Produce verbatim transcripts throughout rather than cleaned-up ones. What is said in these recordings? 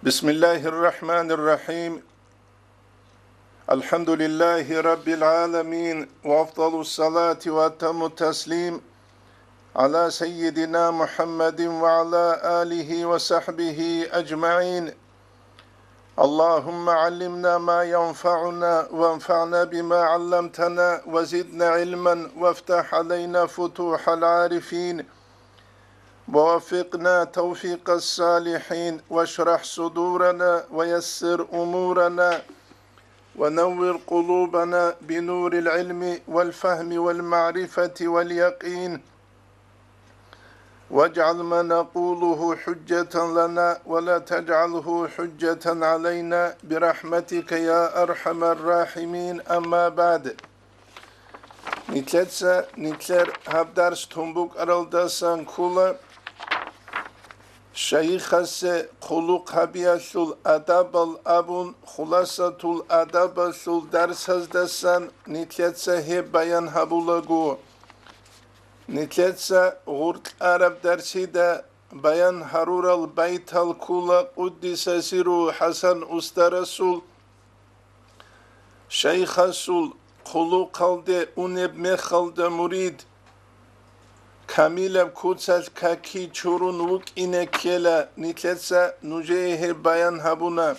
بسم الله الرحمن الرحيم. الحمد لله رب العالمين، وأفضل الصلاة وأتم التسليم على سيدنا محمد وعلى آله وصحبه أجمعين. اللهم علمنا ما ينفعنا، وانفعنا بما علمتنا، وزدنا علما، وافتح علينا فتوح العارفين، ووفقنا توفيق الصالحين، واشرح صدورنا، ويسر أمورنا، ونور قلوبنا بنور العلم والفهم والمعرفة واليقين، واجعل ما نقوله حجة لنا ولا تجعله حجة علينا برحمتك يا أرحم الراحمين. أما بعد. Нилъеца нилъер гьаб дарс тун букӀаралдасан ккола шайихасе хъулухъ гьабиялъул адабал абун, хуласатул адабалъул дарсаздасан нилъеца гьеб баян гьабулаго. Нилъеца гъуркьараб дарсида баян гьарурал байтал ккола къуддиса сирругьу ХӀасан устарасул, шайхасул хъулухъалде унеб мехалда мурид камилаб куцалъ каки чурун вукӀине ккела. Нилъеца нужее гьеб баян гьабуна,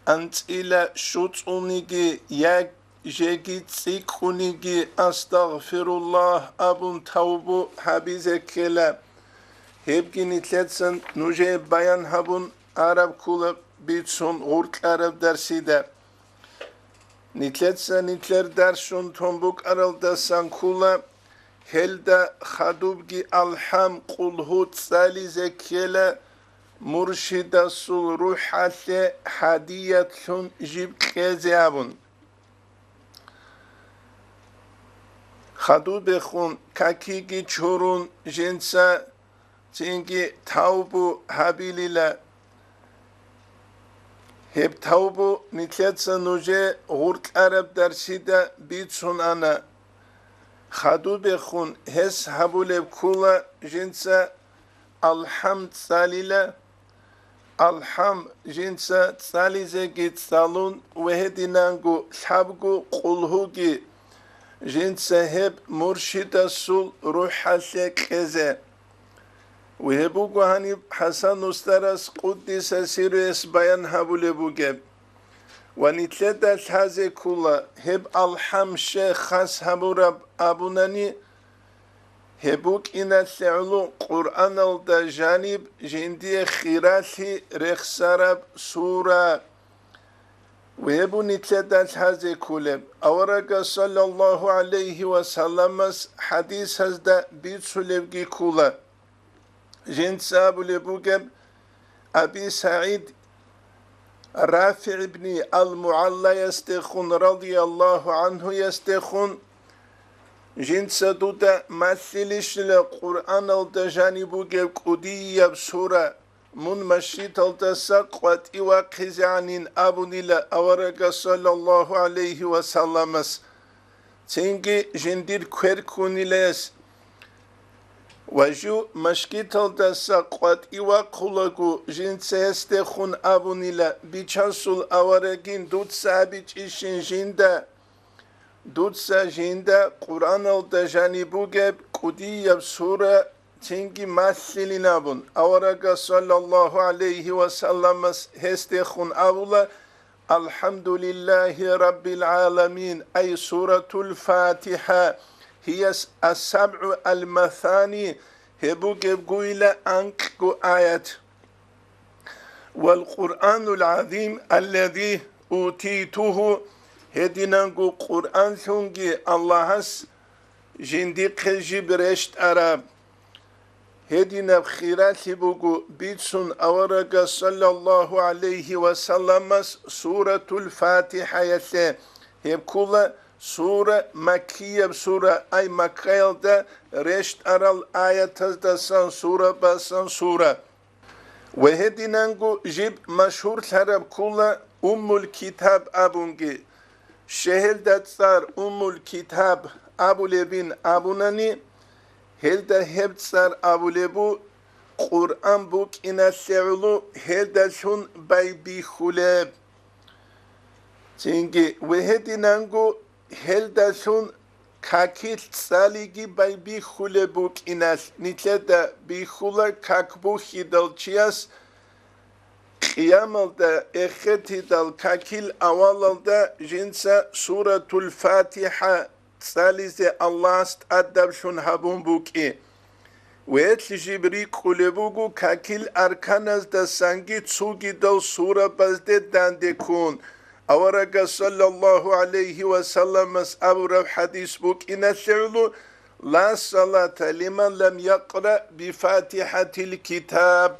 анцӀила щуцӀуниги я жеги цӀикӀкӀуниги «Астагъфируллагь» абун тавбу гьабизе ккела. Гьебги нилъеца нужее баян гьабун араб ккола бицун гъуркьараб дарсида. Нилъеца нилъер дарсун тун букӀаралдасан ккола, гьелда хадубги алхӀам, къулгьу цӀализе ккела, муршидасул рухӀалъе гьадиятлъун жиб кьезе абун. Хадубехун какиги чурун жинца цинги тавбу гьабилила. Гьеб тавбу нилъеца нужее гъуркьараб дарсида бицун ана. Хадубехун гьес гьабулеб ккола жинца алхӀам цӀалила, алхӀам жинца цӀализеги цӀалун ва гьединанго лъабго къулгьуги жинца гьеб муршидасул рухӀалъе кьезе. Ва гьеб буго гьаниб ХӀасан устарас къуддиса сирругьу баян гьабулеб бугеб. Ва нилъеда лъазе ккола, гьеб алхӀам щай хас гьабураб абунани, гьеб букӀиналъе гӀоло Къуръаналда жаниб жиндие хиралъи рехсараб сура. Гьеб буго нилъеда лъазе кколеб, аварагас саллаллагьу гӀалайгьи ва салламас хӀадисазда бицулебги ккола. Жинца абулеб бугеб, Аби СагӀид РафигӀ ибни ал-МугӀаллаясдехун, радияллагьу гӀанхуясдехун, жинца дуда малъилищила Къуръаналда жаниб бугеб кӀудияб сура, мун машгиталдаса къватӀи вахъизегӀанин абунила аварагас саллаллагьу гӀалайгьи ва салламас. Цинги жиндир квер ккунилес ва жив машгиталдаса къватӀи вахъулаго, жинца гьесдехун абунила, Бичасул аварагин, дуца абичӀищин жинда, дуца жинда Къуръаналда жаниб бугеб кӀудияб сура цинги малъилин абун, аварагас саллаллагьу гӀалайгьи ва салламас гьесдехун абула, الحمد لله رب العالمين، أي سورة الفاتحة، هي السبع المثاني، гьеб бугеб гуйла анкьго аят. والقرآن العظيم الذي أوتيته، гьединанго Къуръанлъунги Аллагьас жиндихъе жиб рещтӀараб. Гьединаб хиралъи буго бицун аварагас саллаллагьу гӀалайгьи ва салламас Суратул ФатихӀаялъе. Гьеб ккола сура, маккияб сура, ай Маккаялда рещтӀарал аятаздасан сура басан сура. Ва гьединанго жиб машгьурлъараб ккола Уммул Китаб абунги. Щай гьелда цӀар Уммул Китаб абулебин абунани, гьелда гьеб цӀар абулеб бу-, Къуръан букӀиналъе гӀоло гьелдалъун байбихьулеб. Цинги вегьединанго гьелдалъун какилъ цӀалиги байбихьулеб букӀиналъ нилъеда бихьула как бухьидал чияс Къиямалда эхетидал какил авалалда жинца Суратул ФатихӀа цӀализе Аллагьас тӀадаблъун гьабун букӀи. Ва гьелъ жиб рикӀкӀулеб буго какил арканаздасанги цогидал сурабазде дандеккун. Аварагас саллаллагьу гӀалайгьи ва салламас абураб хӀадис букӀиналъе гӀоло: «Ла салата лиман лам якъра би ФатихӀатил китаб».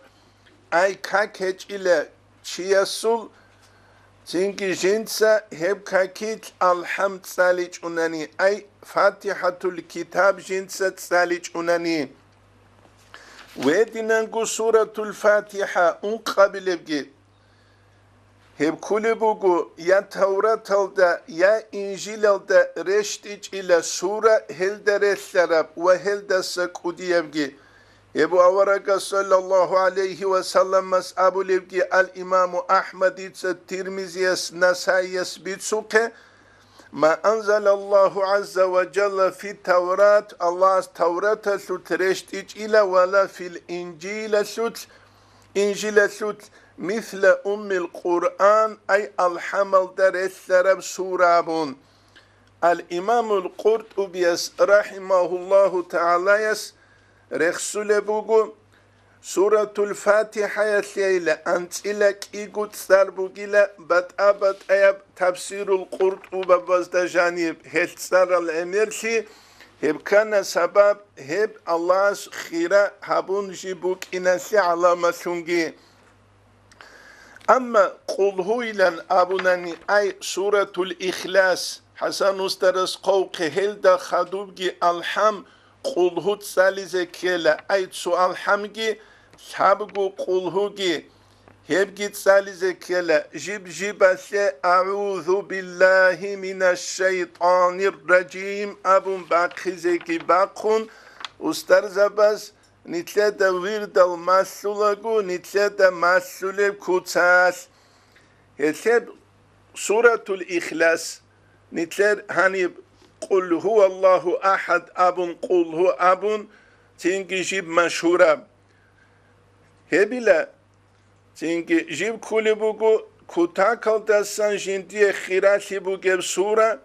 Ай как гьечӀила чиясул, цинги жинца гьеб какилъ АлхӀам цӀаличӀунани, ай ФатихӀатул китаб жинца цӀаличӀунани. Гьединанго Суратул ФатихӀа ункъабилебги. Гьеб кколеб буго я Тавраталда, я Инжилалда рещтӀичӀила сура гьелда релълъараб ва гьелдаса кӀудиябги. Гьеб аварагас саллаллагьу гӀалайгьи ва салламас абулебги ал-Имаму АхӀмадица, Тирмизияс, Насаияс бицухъе: «Ма анзалаллагьу гӀазза ва жалла фи Таврат», Аллагьас Тавраталъулъ рещтӀичӀила, «ва ла фил Инжилалъулъ», Инжилалъулъ, «мисла уммил Къуръан», ай АлхӀамалда релълъараб сура абун. Ал-Имамул КъуртӀубияс, рахӀимагьуллагьу тагӀалаяс, рехсулеб буго, Суратул ФатихӀаялъейила анцӀила кӀиго цӀар бугила батӀа-батӀаяб Тафсирул КъуртӀубабазда жаниб, гьел цӀарал гӀемерлъи гьеб ккана сабаб, гьеб Аллагьас хира гьабун жиб букӀиналъе гӀаламалъунги. Амма Къулгьуйилан абунани, ай Суратул Ихлас, ХӀасан устарас хъвавухъе, гьелда хадубги АлхӀам, Къулгьу цӀализе ккела, ай цо АлхӀамги, лъабго Къулгьуги, гьебги цӀализе ккела, жиб-жибалъе «АгӀузу биллагьи минаш шайтӀанир ражим» абун бахъизеги бахъун, устарзабаз нилъеда вирдал малъулаго, нилъеда малъулеб куцалъ. Гьелъеб Суратул Ихлас, нилъер гьаниб «Къул гьуваллагьу ахӀад» абун, «Къулгьу» абун, цинги жиб машгьураб. Гьебила, цинги жиб кколеб буго кутакалдасан жиндие хиралъи бугеб сура,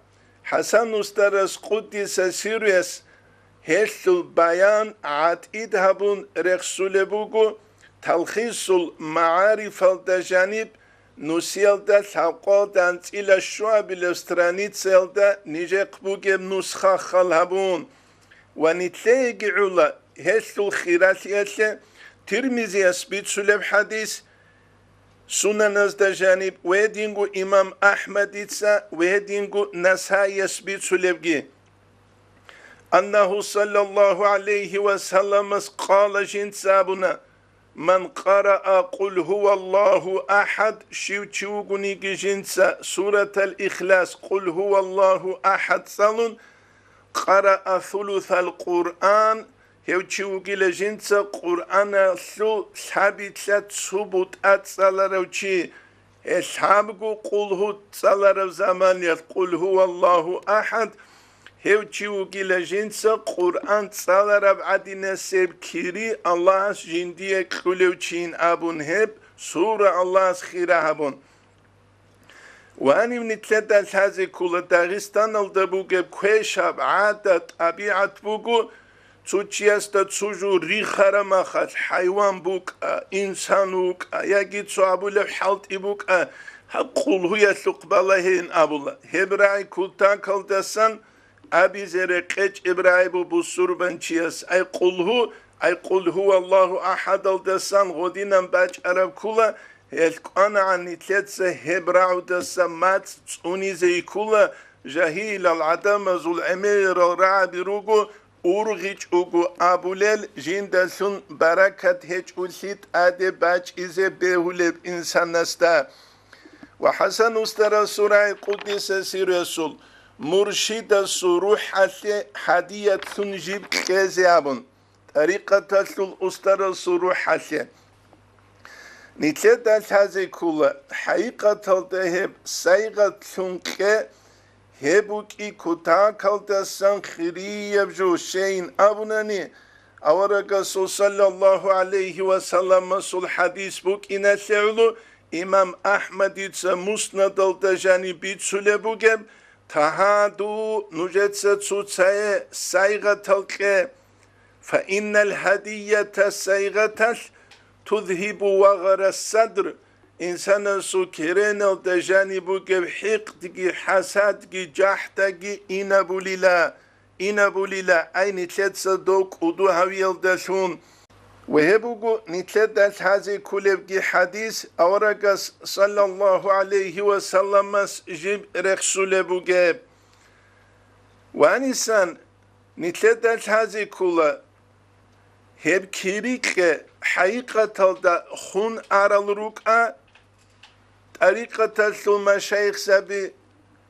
ХӀасан устарас, къуддиса сирруяс, гьелъул баян гӀатӀид гьабун рехсулеб буго, Талхисул МагӀарифалда жаниб, нусиялда лъабкъоялда анцӀила щуабилеб страницаялда нижехъ бугеб нусха хал гьабун. Ва нилъееги гӀула гьелъул хиралъиялъе Тирмизияс бицулеб хӀадис, Сунаназда жаниб ва гьединго имам АхӀмадица ва гьединго Насаияс бицулебги. Аннагьу саллаллагьу гӀалайгьи ва салламас къала, жинца абуна: «Ман къараа Къул гьуваллагьу ахӀад», щив чи вугониги жинца Суратал Ихлас, Къул гьуваллагьу ахӀад цӀалун, «къараа сулусал Къуръан», гьев чи вугила жинца Къуръаналъул лъабилъа цо бутӀа цӀаларав чи, гьел лъабго Къулгьу цӀалараб заманиялъ, Къул гьуваллагьу ахӀад, гьев чи вугила жинца Къуръан цӀалараб гӀадинасеб кири Аллагьас жиндие кьулев чин абун, гьеб сура Аллагьас хира гьабун. Ва гьанив нилъеда лъазе ккола Дагъистаналда бугеб квешаб гӀадат-тӀабигӀат буго, цо чиясда цо жо рихараб махалъ, хӀайван букӀа, инсан вукӀа, яги цо абулеб хӀалтӀи букӀа, гьаб Къулгьуялъухъ балагьейин абула. Гьеб рагӀи кутакалдасан абизе рекъечӀеб рагӀи буго бусурбанчияс, ай Къулгьу, ай Къул гьуваллагьу ахӀадалдасан гъодинан бачӀараб ккола, гьелъ кӀванагӀан нилъеца гьеб рагӀудаса мацӀ цӀунизе йиккула, жагьилал гӀадамазул гӀемерал рагӀаби руго, ургъичӀого абулел, жиндалъун баракат гьечӀолъи тӀаде бачӀизе бегьулеб инсанасда. Ва ХӀасан устарасул рагӀи, къуддиса сирруясул, муршидасул рухӀалъе гьадиятлъун жиб кьезе абун. тӀарикъаталъул устарасул рухӀалъе. Нилъеда лъазе ккола, хӀакъикъаталда гьеб сайгъатлъун кье, гьеб букӀи кутакалдасан хирияб жо, щайин абунани, аварагасул саллаллагьу гӀалайгьи ва салламасул хӀадис букӀиналъе гӀоло, имам АхӀмадица Муснадалда жаниб бицулеб бугеб: «Тагьаду, нужеца цоцае сайгъатал кье, фа иннал гьадията, сайгъаталъ, тузгьибу вагъара садр, инсанасул кереналда жаниб бугеб хӀикъдги, хӀасадги, жахӀдаги инабулила, инабулила, ай, нилъеца дов кӀуду гьавиялдалъун». Ва гьеб буго нилъеда лъазе кколебги хӀадис, аварагас саллаллагьу гӀалайгьи ва салламас жиб рехсулеб бугеб. Ва гьанисан нилъеда лъазе ккола, гьеб кири кье хӀакъикъаталда хун арал рукӀа, тӀарикъаталъул машайихзаби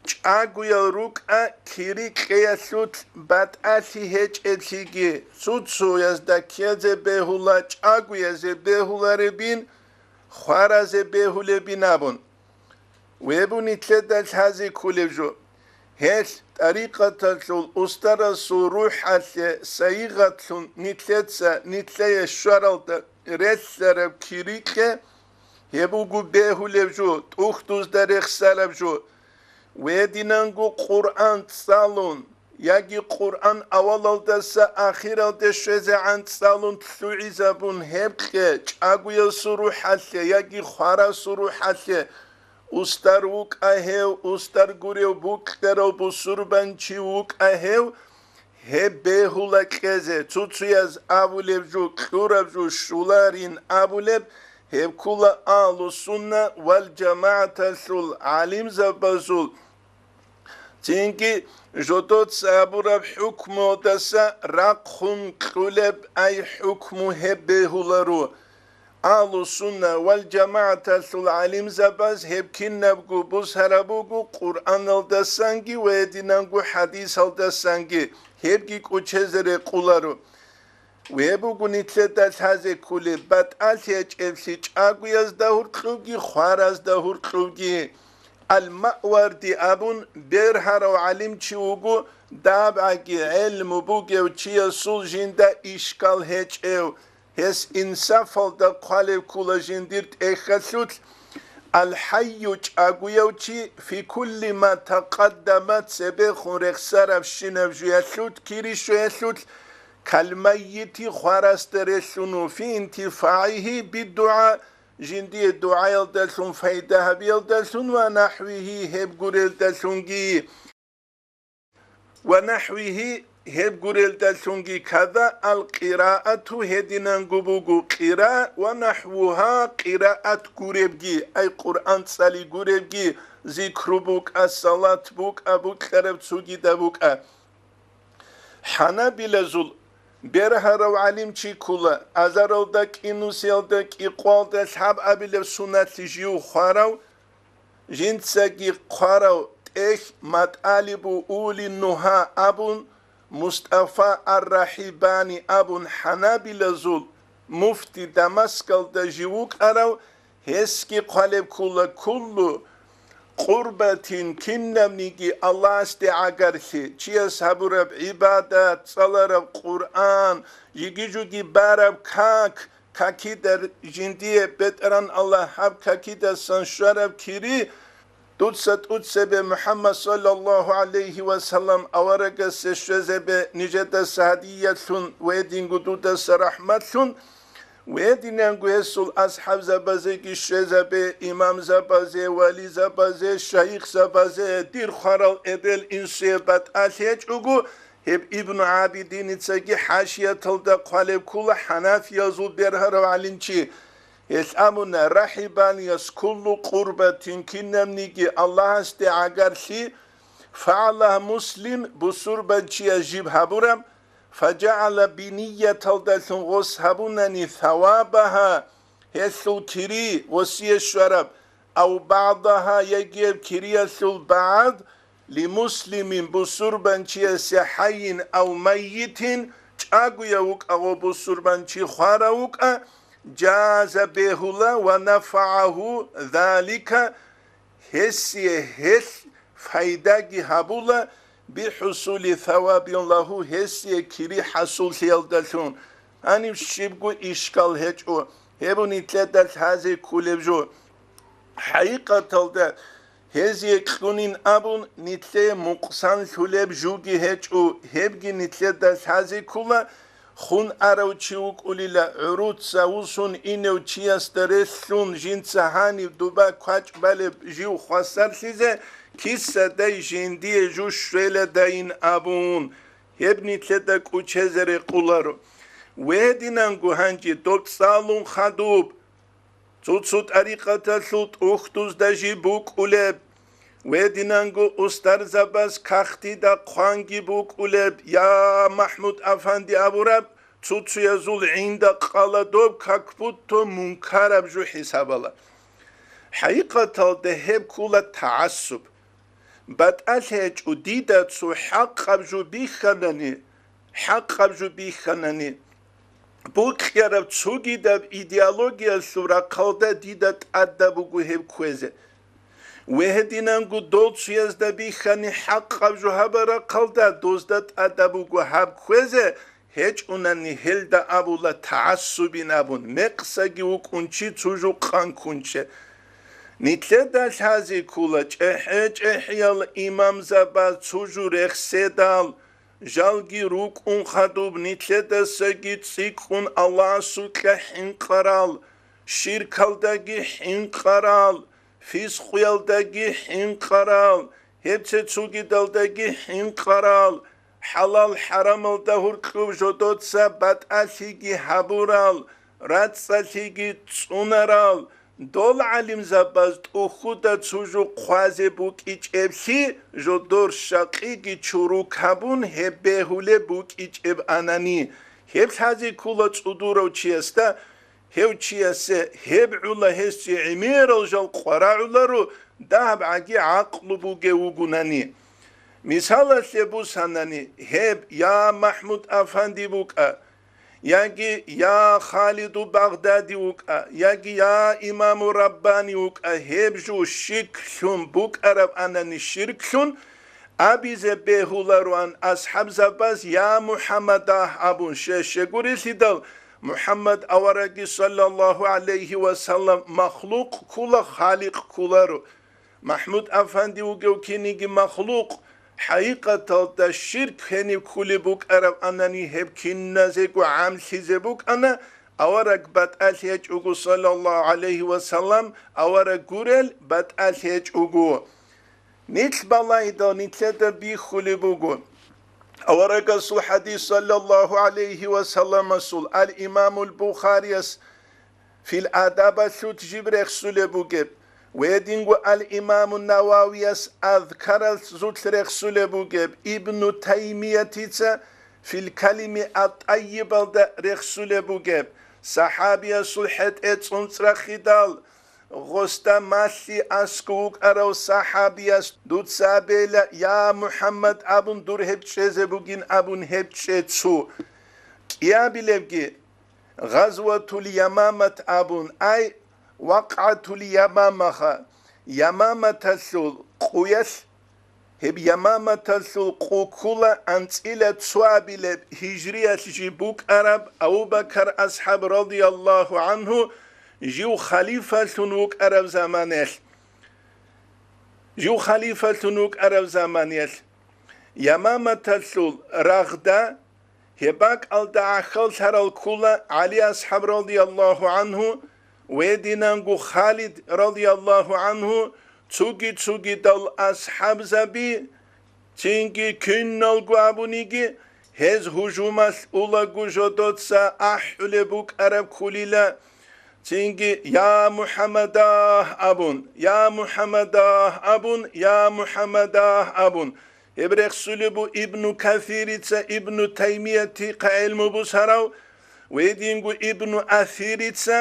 чӀагоял рукӀа, кири кьеялъулъ батӀалъи гьечӀеблъиги, цо-цоязда ккезе бегьула чӀагоязе бегьуларебин, хваразе бегьулебин абун. Гьеб нилъеда лъазе кколеб жо. Гьелъ тӀарикъаталъул устарасул рухӀалъе сайигъатлъун нилъеца нилъее щваралда релълъараб кири кье, гьеб буго бегьулеб жо, тӀухьдузда рехсараб жо. Гьединанго Къуръан цӀалун, яги Къуръан авалалдаса ахиралде щвезегӀан цӀалун лъугӀизабун гьеб кье, чӀагоясул рухӀалъе яги хварасул рухӀалъе, устар вукӀа гьев, устар гурев букьарав бусурбанчи вукӀа гьев, гьеб бегьула кьезе, цо-цояз абулеб жо, кьураб жо щоларин абулеб, гьеб ккола Агьлу-сунна вал-жамагӀаталъул гӀалимзабазул, цинги жодоца абураб хӀукмуялдаса рахъун кьулеб ай хӀукму гьеб бегьуларо. Агьлу-сунна вал-жамагӀаталъул гӀалимзабаз гьеб кинабго бусараб буго Къуръаналдасанги ва гьединанго хӀадисалдасанги, гьебги кӀочезе рекъоларо. Гьеб буго нилъеда лъазе кколеб батӀалъи гьечӀеблъи чӀагоязда гьоркьовги хваразда гьоркьовги. Ал-Маъварди абун бергьарав гӀалимчи вуго, дабгӀаги гӀелму бугев чиясул жинда ишкал гьечӀев, гьес инсафалда хъвалеб ккола жиндир тӀехьалъулъ. Ал-ХӀайю чӀагояв чи фи кулли ма такъаддама цебехун рехсарабщинаб жуялъулъ, кири щвеялъулъ, калмаййити хварасда релълъун ву, фи интифагӀигьи биддугӀа жиндие дугӀаялдалъун пайда гьабиялдалъун ва нахӀвигьи гьеб гурелдалъунги. Ва нахӀвигьи гьеб гурелдалъунги када ал-къираату гьединанго буго къира ва нахӀвугьа къираат гуребги, ай Къуръан цӀали гуребги, зикру букӀа, салат букӀа, букьараб цогидаб букӀа. ХӀанабилазул бергьарав гӀалимчи ккола, азаралда кӀинусиялда кӀикъвалда лъабабилеб сунатлъи жив хварав, жинцаги хъварав тӀехь МатӀалибу ули нугьа абун, Мустафа ар-РахӀибани абун хӀанабилазул муфти Дамаскалда жив вукӀарав, гьесги хъвалеб ккола: куллу къурбатин, кинабниги Аллагьасде гӀагарлъи, чияс гьабураб гӀибадат, цӀалараб Къуръан, жиги-жуги бараб как, какида жиндие БетӀеран Аллагь гьаб какидасан щвараб кири, дуца тӀуцебе МухӀаммад саллаллагьу гӀалайгьи ва саллам аварагасе щвезабе нижедаса гьадиялъун ва гьединго дудаса рахӀматлъун, ва гьединанго гьесул асхӀабзабазеги щвезабе, имамзабазе, вализабазе, шайихзабазе, дир хварал эбел-инсуе батӀалъи гьечӀого, гьеб Ибну ГӀабидиницаги хӀашияталда хъвалеб ккола хӀанафиязул бергьарав гӀалимчи. Гьелъ абуна: рахӀибанияс куллу къурбатин, кинабниги Аллагьасде гӀагарлъи, фагӀаллагь муслим, бусурбанчияс жиб гьабураб, фажагӀала бинияталдалъун гъос гьабунани савабагьа, гьелъул кири гъосие щвараб, ав багӀдагьа, яги гьеб кириялъул багӀад, лимуслимин, бусурбанчиясе, хӀайин ав майитин, агуяв вукӀа, гъо бусурбанчи хварав вукӀа, жаза бегьула ва нафагӀагьу залика, гьесие гьелъ пайдаги гьабула, бихӀусули савабин лагьу, гьесие кири хӀасуллъиялдалъун. Гьанив щибго ишкал гьечӀо, гьеб нилъеда лъазе кколеб жо. ХӀакъикъаталда гьезие кьунин абун, нилъее мукъсанлъулеб жуги гьечӀо, гьебги нилъеда лъазе ккола. Хун арав чи вукӀулила, гӀуруца вусун инев чиясда релълъун, жинца гьанив дуба квачӀ балеб жив хвасарлъизе, кисадай жиндие жу щвеладайин абун, гьеб нилъеда кӀучезе рекъоларо. Гьединанго гьанже доб цӀалун хадуб, цо-цо тӀарикъаталъул тӀухьдузда жиб букӀулеб, гьединанго устарзабаз кагътида хъванги букӀулеб, я МахӀмуд афанди абураб, цо-цоязул гӀинда къала доб как будто мункараб жо хӀисабала. ХӀакъикъаталда гьеб ккола тагӀассуб. БатӀалъи гьечӀо, дида цо хӀакъаб жо бихьанани, хӀакъаб жо бихьанани, букьараб цогидаб идеологиялъул рахъалда дида тӀадаб буго гьеб кквезе. Гьединанго дол цоязда бихьани хӀакъаб жо гьабарахъалда дозда тӀадаб буго гьаб кквезе, гьечӀунани гьелда абула тагӀассубин абун, мекъсаги вукӀун чи цо жукъан ккунчӀеб. Нилъеда лъазе ккола чӀехӀе-чӀехӀиял имамзабаз цо жу рехседал, жалги рукӀун хадуб нилъедасаги цӀикӀкӀун Аллагьасукьа хӀинкъарал, ширкалдаги хӀинкъарал, фискъуялдаги хӀинкъарал, гьеб цецугидалдаги хӀинкъарал, хӀалал-хӀарамалда гьуркьуб жодоца батӀалъиги гьабурал, рацӀцӀалъиги цӀунарал, дол гӀалимзабаз тӀухьуда цо жу хъвазе букӀичӀеблъи, жодор щакъиги чурукабун гьеб бегьулеб букӀичӀеб анани, гьеб лъазе ккола цӀудурав чиясда, гьев чиясе гьеб гӀула гьесие гӀемерал жал къварагӀуларо, дагьаб гӀаги гӀакълу бугев вугунани. Мисалалъе бусанани, гьеб я МахӀмуд Афанди вукӀа, яги я Халиду Багъдади вукӀа, яги я Имаму Раббани вукӀа, гьеб жу ширклъун букӀараб анани ширклъун, абизе бегьулароан асхӀабзабаз я МухӀаммадагь абун, щай гурелъидал, МухӀаммад аварагги саллаллагьу гӀалайгьи ва саллам махлукъ ккула, халикъ кколаро. МахӀмуд Афанди вугев киниги махлукъ, хӀакъикъаталда ширк гьенив ккулеб букӀараб анани гьеб киназего гӀамлъизе букӀана, авараг батӀалъи гьечӀого, саллаллагьу гӀалайгьи ва саллам, авараг гурел батӀалъи гьечӀого. Нилъ балайдал нилъеда бихьулеб буго. Аварагасул хӀадис, саллаллагьу гӀалайгьи ва салламасул, ал-Имамул Бухарияс Фил Адабалъулъ жиб рехсулеб бугеб, гьединго ал-Имаму Нававияс Азкаралъулъ рехсулеб бугеб, Ибну Таймиятица Фил Калими ат-ТӀаййибалда рехсулеб бугеб, сахӀабиясул хӀетӀе цӀунцӀрахъидал, гъосда малъи аскӀов вукӀарав сахӀабияс дуца абейила, я МухӀаммад абун дур гьеб чӀезе бугин абун гьеб чӀе цу. КӀиабилебги, Гъазватул Ямамат абун, ай, ВакъгӀатул Ямамаха, Ямаматалъул къуялъ, гьеб Ямаматалъул къу ккула анцӀила цоабилеб гьижриялъ жиб букӀараб Абу-Бакар асхӀаб радияллагьу гӀангьу жив халифалъун вукӀараб заманаялъ. Жив халифалъун вукӀараб заманаялъ. Ямаматалъул рагъда, гьеб бакӀалда гӀахьаллъарал ккула ГӀали асхӀаб радияллагьу гӀангьу, гьединанго Халид радияллагьу гӀангьу, цуги-цугидал асхӀабзаби, цинги киналго абуниги, гьез гьужумалъ улаго жодоца ахӀулеб букӀараб ккулила, цинги, я МухӀаммадагь абун, я МухӀаммадагь абун, я МухӀаммадагь абун. Гьеб рехсулеб бу Ибну Касирица, Ибну Таймиятихъа гӀелму бусарав, гьединго Ибну Асирица,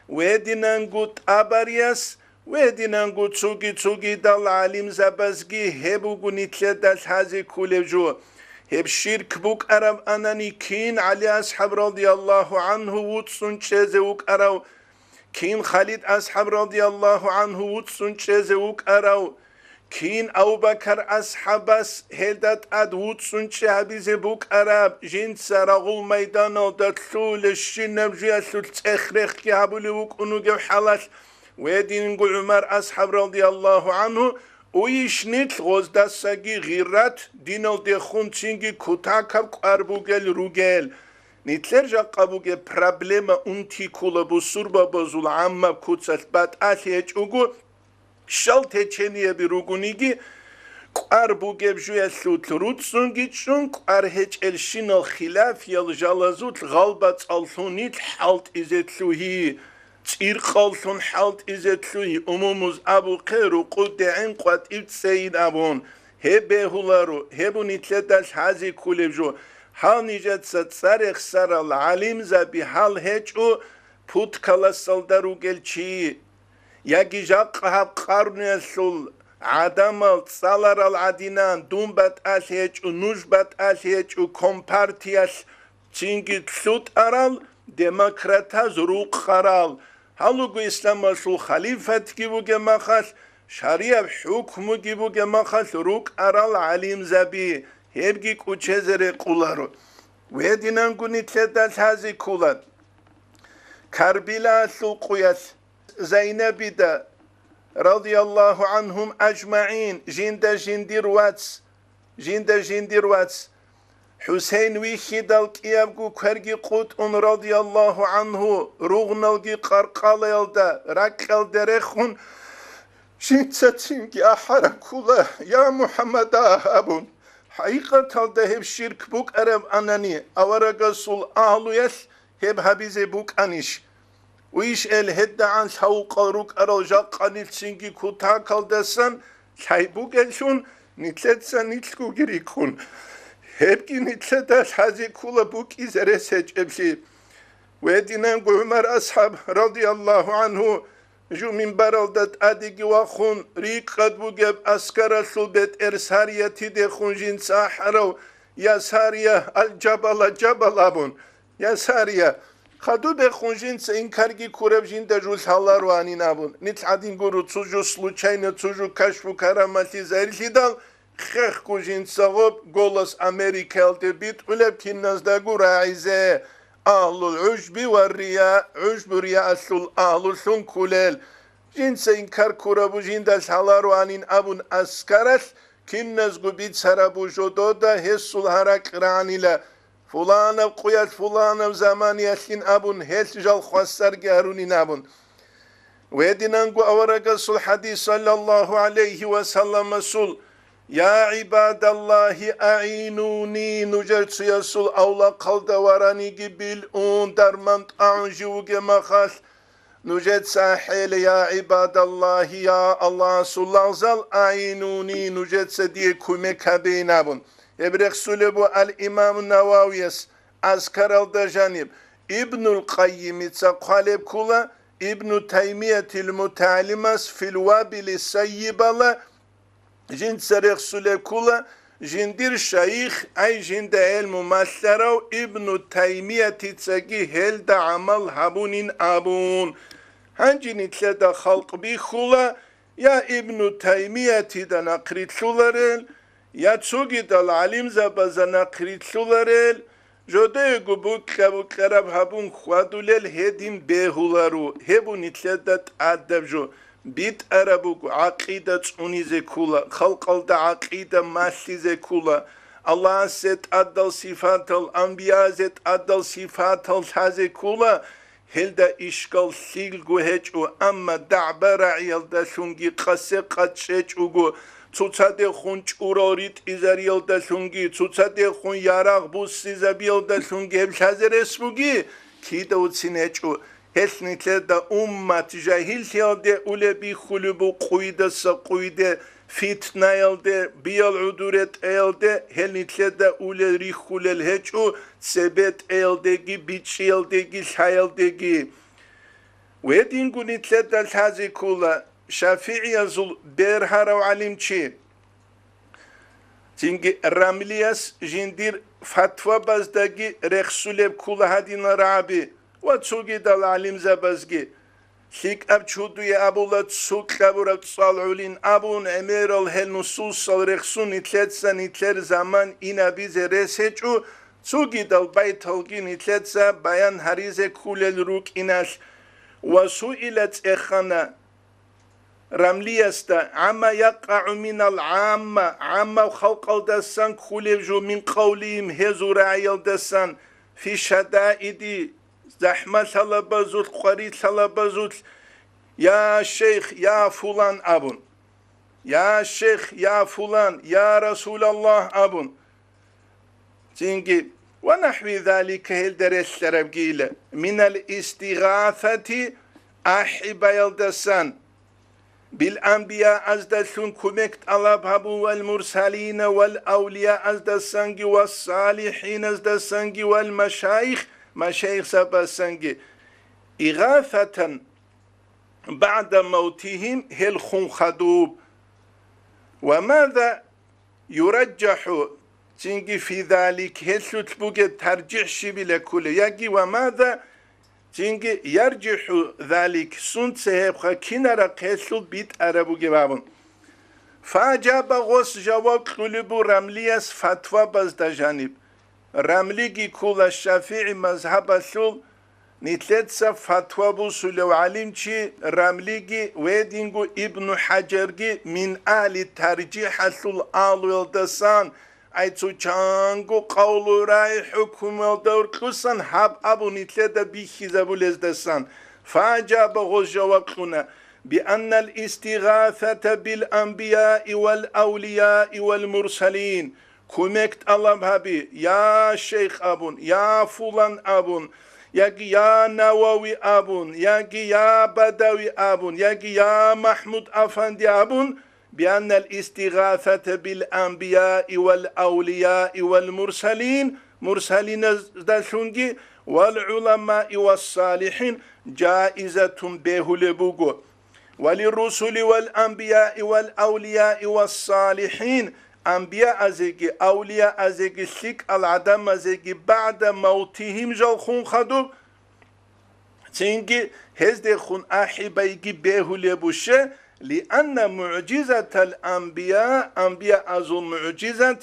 гьединанго ТӀабарияс, гьединанго цуги-цугидал гӀалимзабазги гьеб буго нилъеда лъазе ккулеб жо. Гьеб ширк букӀараб анани, кин ГӀали асхӀаб радияллагьу гӀангьу вуцӀцӀун чӀезе вукӀарав, кин Халид асхӀаб радияллагьу гӀангьу вуцӀцӀун чӀезе вукӀарав, кин Абу-Бакар асхӀабас гьелда тӀад вуцӀцӀун чӀе гьабизе букӀараб, жинца рагъул майданалда лъугьулебщинаб жуялъулъ цӀех-рехги гьабулев вукӀун вугев хӀалалъ, ва гьединго ГӀумар асхӀаб радияллагьу гӀангьу, уйищ нилъ гъоздасаги гъиррат, диналдехун цинги кутакаб кӀвар бугел ругел? Нилъер жакъа бугеб проблема унти ккола бусурбабазул гӀаммаб куцалъ батӀалъи гьечӀого, щал течениеби ругониги, кӀвар бугеб жуялъулъ руцӀцӀунги чӀун, кӀвар гьечӀелщинал хилафиял жалазулъ гъалбацӀаллъун нилъ хӀалтӀизе лъугьи. ЦӀиркъаллъун хӀалтӀизе лъугьи, умумуз абухъе, рукъудегӀин къватӀив цӀейин абун, гьеб бегьуларо, гьеб нилъеда лъазе кколеб жо. Гьал нижеца цӀа рехсарал гӀалимзаби гьал гьечӀо путкаласалда ругел чи, яги жакъа гьаб къарнуялъул гӀадамал цӀаларал гӀадинан, дун батӀалъи гьечӀо, нуж батӀалъи гьечӀо, компартиялъ цинги лъутӀарал демократаз рукъарал, гьалуго исламалъул халифатги бугеб махалъ, шарияб хӀукмуги бугеб махалъ рукӀарал гӀалимзаби, гьебги кӀучезе рекъоларо. Гьединанго нилъеда лъазе ккола Карбилаялъул къуялъ Зайнабида, радияллагьу гӀанхум ажмагӀин, жинда жиндир вац, жинда жиндир вац ХӀусейн вихьидал кӀиябго кверги къутӀун, радияллагьу гӀанху, ругъналги къаркъалаялда, ракьалда рехун, жинца цинги ахӀараккула, «Я МухӀаммада», абун. ХӀакъикъаталда гьеб ширк букӀараб анани, аварагасул агьлуялъ гьеб гьабизе букӀанищ? Уйищ эл гьедагӀан лъавукъал рукӀарал жакъа нилъ цинги кутакалдасан лъай бугеллъун, нилъеца нилъгоги рикӀкӀун. Гьебги нилъеда лъазе ккола букӀизе рес гьечӀеблъи. Гьединанго ГӀумар асхӀаб, радияллагьу гӀанху, жу минбаралда тӀадеги вахун, рикӀкӀад бугеб аскаралъул бетӀер Сариятидехун жинца ахӀарав: «Я Сария, ал-Жабала, Жабал», абун. «Я Сария, хадубехун жинца инкарги ккураб жинда жу лъалароанин», абун. Нилъ гӀадин гуро, цо жо случайно, цо жо кашфу карамалъи зарилъидал, хехго жинца гъоб «Голос Америкаялде» битӀулеб киназдаго рагӀизе: «Агьлул гӀужби ва рия, гӀужбу-риялъул агьлулъун кколел». Жинца инкар ккурабу жинда лъалароанин абун аскаралъ киназго бицарабу жодода гьесул гьаракь рагӀанила. Фуланаб къуялъ фуланаб заманиялъин абун, гьелъ жал хвасарги гьарунин абун. Гьединанго аварагасул хӀадис, саллаллагьу гӀалайгьи ва салламасул: «Я гӀибадаллагьи, агӀинуни», нужер цоясул авлахъалда вараниги билун, дарман тӀагӀун жив вугеб махалъ, нужеца ахӀейила: «Я гӀибадаллагьи, я Аллагьасул лагъзал, агӀинуни, нужеца дие кумек гьабейин», абун. Гьеб рехсулеб буго ал-Имаму Нававияс Азкаралда жаниб. Ибнул Къаййимица хъвалеб ккола, Ибну Таймиятил МутагӀалимас Фил Вабили Саййибала жинца рехсулеб ккола, жиндир шайих, ай жинда гӀелму малъарав Ибну Таймиятицаги гьелда гӀамал гьабунин абун. Гьанже нилъеда халкъ бихьула, я Ибну Таймиятида нахърилълъуларел, я цогидал гӀалимзабазда нахърилълъуларел, жодоего букьа-букьараб гьабун хьвадулел гьедин бегьуларо, гьеб нилъеда тӀадаб жо. БитӀараб буго гӀакъида цӀунизе ккола, халкъалда гӀакъида малъизе ккола, Аллагьасе тӀадал сифатал, анбиязе тӀадал сифатал лъазе ккола, гьелда ишкал лъилго гьечӀо, амма дагӀба-рагӀиялдалъунги къасе-къад чӀечӀого, цоцадехун чӀурал ритӀизариялдалъунги, цоцадехун ярагъ буссизабиялдалъунги гьеб лъазе рес буги, кидавцин гьечӀо. Гьелъ нилъеда уммат жагьиллъиялде улеб бихьулеб бу къуйдаса къуйде, фитнаялде, биял гӀодор ретӀаялде, гьел нилъеда улел рихьулел гьечӀо, цебетӀеялдеги, бичӀчӀиялдеги, лъаялдеги. Гьединго нилъеда лъазе ккола ШафигӀиязул бергьарав гӀалимчи. Цинги Рамлияс жиндир фатвабаздаги рехсулеб ккула гьадинал рагӀаби ва цогидал гӀалимзабазги. ЛъикӀаб чудуе абула цо кьабураб цӀал гӀолин абун, гӀемерал гьел нусусал рехсун нилъеца нилъер заман инабизе рес гьечӀо, цогидал байталги нилъеца баян гьаризе кколел рукӀиналъ. Ва суила цӀехана Рамлиясда, гӀамма якъагӀу минал гӀамма, гӀаммаб халкъалдасан кколеб жо, мин къавлихим, гьезул рагӀиялдасан, фи шадаиди, захӀмалъалабазулъ, къварилъалабазулъ, я шейх, я фулан абун, я шейх, я фулан, я Расулаллагь абун. Цинги, ва нахӀви залика, гьелда релълъарабгийила, минал истигъасати, ахӀи баялдасан, бил анбияаздалъун кумек тӀалаб гьабун, вал мурсалина, вал авлияаздасанги, вас салихӀиназдасанги, вал машаих, машаихзабасанги, игъасатан багӀда мавтихим, гьел хун хадуб. Ва маза юраджахӀу, цинги фи залик, гьелъулъ бугеб таржихӀ щибила ккула, яги ва маза, цинги яржихӀу залик, сунца гьебха кинарахъ гьелъул битӀараб бугеб абун. Фаджаба, гъос жаваб кьулеб буго Рамлияс фатвабазда жаниб. Рамлиги ккула ШафигӀи мазгьабалъул. Нилъеца фатва бусулев гӀалимчи Рамлиги, гьединго Ибну ХӀажарги мин агьли таржихӀалъул агьлуялдасан, ай цо чанго къавлу рагӀи хӀукмуялда уркьусан гьаб абун нилъеда бихьизабулездасан, фаджаба, гъоз жаваб кьуна, бианнал истигъасата бил анбияи вал авлияи вал мурсалин, кумек тӀалаб гьаби, я шейх абун, я фулан абун, яги я Навави абун, яги я Бадави абун, яги я МахӀмуд Афанди абун, бианнал истигъасата бил анбияи вал авлияи вал мурсалин, мурсалиназдалъунги вал гӀуламаи вас салихӀин, жаизатун бегьулеб буго. Ва лиррусули вал анбияи вал авлияи вас салихӀин, анбияазеги, авлияазеги, лъикӀал гӀадамазеги багӀда мавтихим, жал хун хадуб, цинги гьездехун ахӀи байги бегьулеб буго, лианна мугӀжизатал анбия, анбияазул мугӀжизат,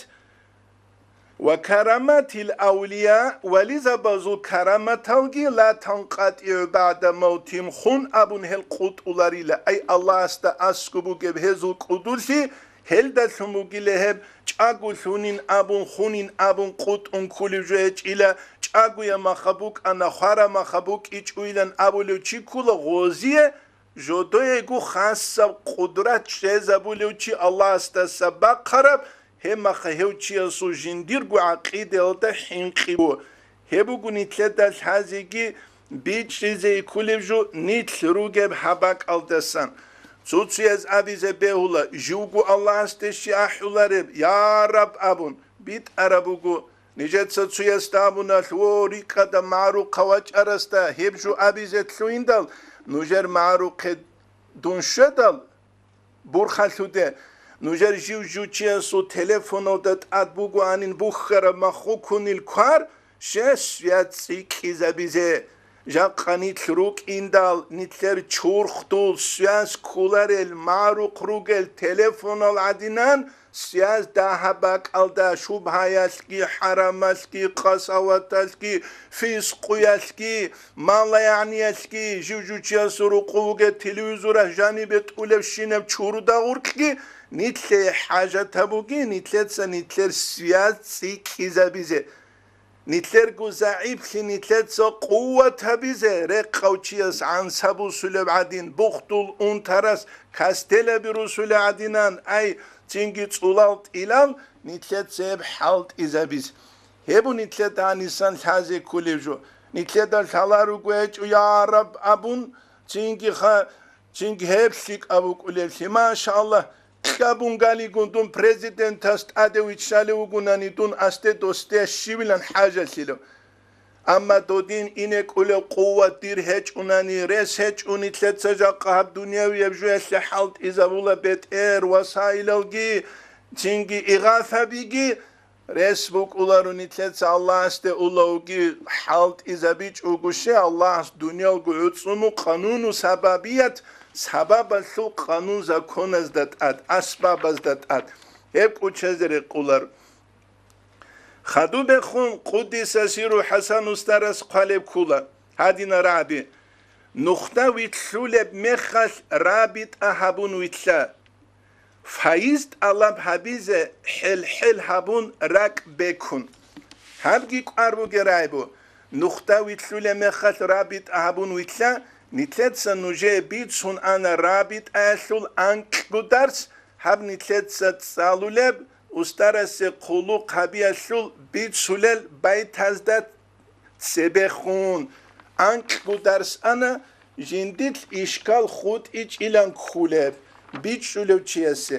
ва караматил авлия, вализабазул караматалги, ла танкъатӀигӀу багӀда мавтихим, хун абун гьел къутӀуларила, ай Аллагьасда аскӀоб бугеб гьезул кӀудулъи, гьелдалъун бугила гьеб чӀаго лъунин абун, хунин абун къутӀун кколев жо гьечӀила, чӀагоя маха букӀана, хвара маха букӀичӀойилан абулев чи ккула гъозие, жодоего хасаб къудрат чӀезабулев чи Аллагьасдаса бахъараб, гьебмаха гьев чиясул жиндирго гӀакъидаялда хӀинкъи буго. Гьеб буго нилъеда лъазеги бичӀчӀизе кколеб жо нилъ ругеб гьаб бакӀалдасан. Цо-цояз абизе бегьула, живго Аллагьасде щай ахӀулареб, я Раб абун, битӀараб буго. Нижеца цоясда абуналъ, о, рикӀкӀада магӀарухъа вачӀарасда гьеб жо абизе лъугьиндал, нужер магӀарухъе дун щведал, бурхалъуде, нужер жив-жучиясул телефоналда тӀад бугоанин бухьараб маххукунил квар, щес я цӀикӀкӀизабизе. Жакъа нилъ рукӀиндал, нилъер чурхдул связь кколарел, магӀарухъ ругел телефонал гӀадинан, связь дагьаб бакӀалда, шубгьаялъги, хӀарамалъги, къасаваталъги, фискъуялъги, малаягӀниялъги, жив-жучиясул рукъу бугеб телевизоралъ жанибе тӀулебщинаб чуруда гъуркьги, нилъее хӀажат гьабуге, нилъеца нилъер связь цӀикӀкӀизабизе. Нилъерго загӀиплъи нилъеца къуват гьабизе, рекъав чияс гӀанса бусулеб гӀадин, бухдул унтарас кастелаби русулеб гӀадинан, ай, цинги цӀулал-тӀилал нилъеца гьеб хӀалтӀизабизе. Гьеб нилъеда гьанисан лъазе кколеб жо. Нилъеда лъаларуго гьечӀо, я Раб абун, цинги ха-, Цинги гьеб лъикӀаб букӀулеблъи, машаллагь, кьабун галигун дун президентас тӀаде виччалев вугунани, дун асде досде щивилан хӀажалъилев. Амма додин инекӀулев къуват дир гьечӀунани, рес гьечӀун нилъеца жакъа гьаб дуниявияб жоялъе хӀалтӀизабула бетӀер, васаилалги, цинги игъасабиги рес букӀуларо нилъеца Аллагьасде улавги хӀалтӀизабичӀого, щай Аллагьас дуниялго гӀуцӀуну къануну сабабият, сабабалъул къанун законазда тӀад, асбабазда тӀад гьеб кӀочезе рекъоларо. Хадубехун Къуддиса сирру ХӀасан устарас хъвалеб ккола гьадинал рагӀаби: нухда вилълъулеб мехалъ рабитӀа гьабун вилълъа. Файз тӀалаб гьабизе хӀел-хӀел гьабун ракӀ бекун. Гьабги кӀвар бугеб рагӀи буго: нухда вилълъулеб мехалъ рабитӀа гьабун вилълъа, нилъеца нужее бицун ана рабитӀаялъул анкьго дарс, гьаб нилъеца цӀалулеб, устарасе хъулухъ гьабиялъул бицулел байтазда цебехун анкьго дарс ана, жиндилъ ишкал хутӀичӀилан кколеб, бичӀчӀулев чиясе.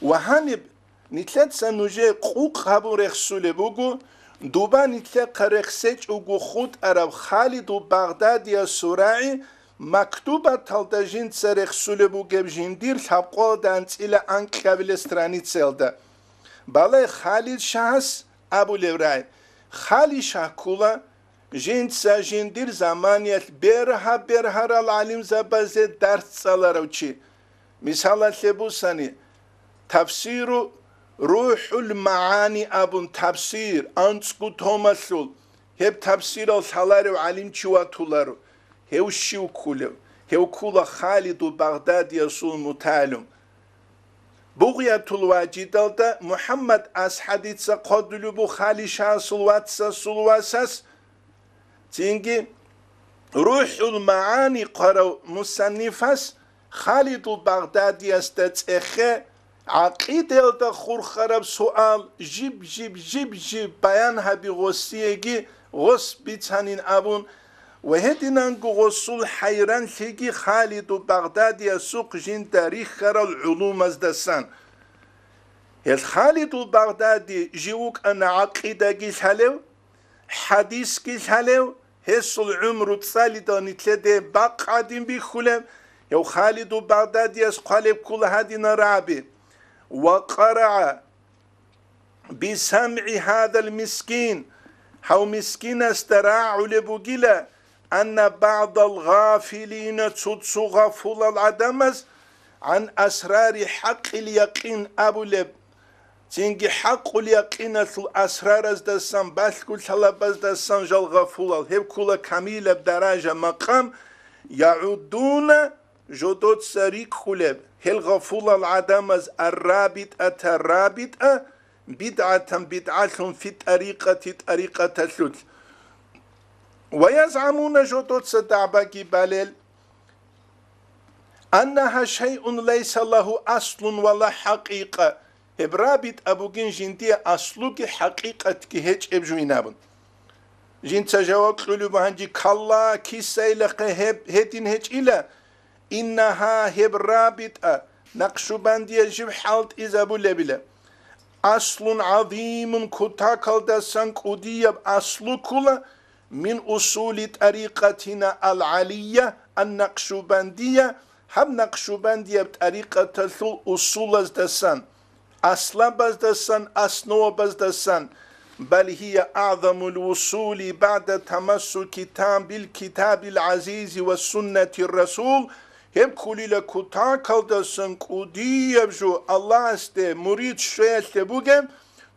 Ва гьаниб нилъеца нужее къукъ гьабун рехсулеб буго, дуба нилъехъа рехсечӀого хутӀараб Халидул Багъдадиясул рагӀи Мактубаталда жинца рехсулеб бугеб жиндир лъабкъоялда анцӀила анкьабилеб страницаялда. Балай Халид шагьас абулеб рагӀи. Хали шагь ккола жинца жиндир заманиялъ бергьа-бергьарал гӀалимзабазе дарс цӀаларав чи. Мисалалъе бусани, тафсиру РухӀул МагӀани абун тафсир, анцӀго томалъул, гьеб тафсирал лъаларев гӀалимчи ватуларо. Гьев щив кколев? Гьев ккола Халиду Багъдадиясул мутагӀалим. Бугъиятул Важидалда МухӀаммад Асхадица хъвадулеб буго Хали шагьасул вацасул васас. Цинги РухӀул МагӀани хъварав мусаннифас Халидул Багъдадиясда цӀехе гӀакъидаялда хурхараб суал жиб-жиб, жиб-жиб баян гьаби гъосиеги гъос бицанин абун, ва гьединанго гъосул хӀайранлъиги Халиду Багъдадиясухъ жинда рихьарал гӀулумаздасан. Гьел Халидул Багъдади жив вукӀана гӀакъидаги лъалев, хӀадисги лъалев, гьесул гӀумру цӀалидал нилъеде бакъ гӀадин бихьулеб, гьев Халиду Багъдадияс хъвалеб ккола гьадинал рагӀаби: «Ва къарагӀа бисамгӀи гьадал мискин», гьав мискинасда рагӀулеб бугила, «анна багӀдал гъафилина», цо-цо гъафулал гӀадамаз, «гӀан асрари хӀакъил якъин» абулеб, цинги хӀакъул якъиналъул асрараздасан, балъгу лъалабаздасан жал гъафулал, гьеб ккола камилаб даража-макъам, «ягӀуддуна», жодоца рикӀкӀулеб, гьел гъафулал гӀадамаз «ар-рабитӀата», рабитӀа, «бидгӀатан», бидгӀалъун, «фи тӀарикъати», тӀарикъаталъулъ. «Ва язгӀамуна», жодоца дагӀбаги балел, «аннагьа шайъун лайса лагьу аслун ва ла хӀакъикъа», гьеб рабитӀа бугин жиндие аслуги хӀакъикъатги гьечӀеб жугьин абун. Жинца жаваб кьулеб гьанже: «Калла, кисайилахъе, гьеб гьедин гьечӀила, иннагьа», гьеб рабитӀа, Накъшубандия жиб хӀалтӀизабулебила, «аслун гӀазимун», кутакалдасан кӀудияб аслу ккола, «мин усули тӀарикъатина ал-гӀалия ан-накъшубандия», гьаб накъшубандияб тӀарикъаталъул усулаздасан, аслабаздасан, основабаздасан, «бал гьия агӀзамул усули багӀда тамассуки там бил китабил гӀазизи ва суннатир расул», гьеб кколила кутакалдасан кӀудияб жо Аллагьасде мурид щвеялъе бугеб,